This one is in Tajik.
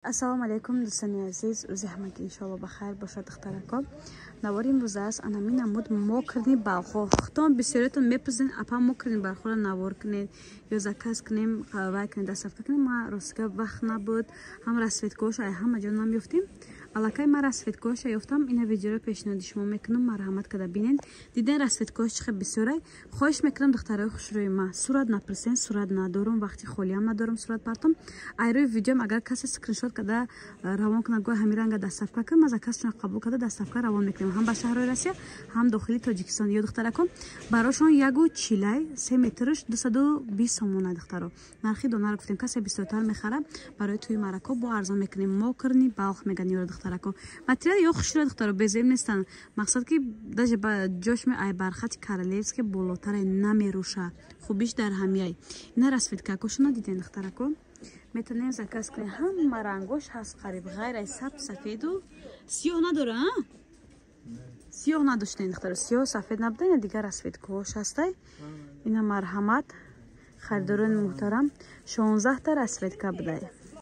Ассалому алайкум, дӯстони азиз. Рӯзи ҳамагӣ, иншоалло, ба хайр бошад. Духтарако, навори имрӯза аст анами намуд мокрыни Балхо. Худтон бисёриятон мепурсен: «Апа, мокрыни Балхоро навор кунед ё заказ кунем, вай кунед, доставка кунем». Ма ростига вақт набуд, ҳам расцветкаоша ай ҳама ҷо намёфтем. Аллакай ман расцветкаоша ёфтам, ина видеоро пешниҳоди шумо мекунам, марҳамат када бинед. Диден, расцветкаош чӣ хел бисёрай. Хоҳиш мекунам, духтарои хушрӯи ма, сурат напурсен, сурат надорум, вақти холиам надорум сурат партом. Айрӯи видеом агар касе скриншот када равон кунад, гӯя ҳамин ранга доставка кун, ма заказшон қабул карда, доставка равон мекунем ҳам ба шаҳрҳои Россия, ҳам дохили Тоҷикистон. Ё духтаракон, барошон ягу чилай, 3 метрш 220 сомона. Духтаро, нархи донаро гуфтем, касе бисёртар мехара, барои тӯи марако бо арзон мекунем. Мокрыни Балх меган ёро, духтарако. Материал ё хушро, духтаро, безеб нестанд. Мақсад ки даже ба ҷошми ай бархати королевский болотаре намеруша, хубиш дар ҳамияй. Ина расцветкакошона диден, духтарако, метавонем заказ кунем. Ҳама рангош ҳаст қариб, ғайр аз саб, сафеду сиёҳ надора. Сиёҳ надоштем, духтаро, сиёҳ, сафед набуда. Ина дигар расцветкаҳош ҳастай. Ина марҳамат, харидорони муҳтарам, 16та расцветка будай.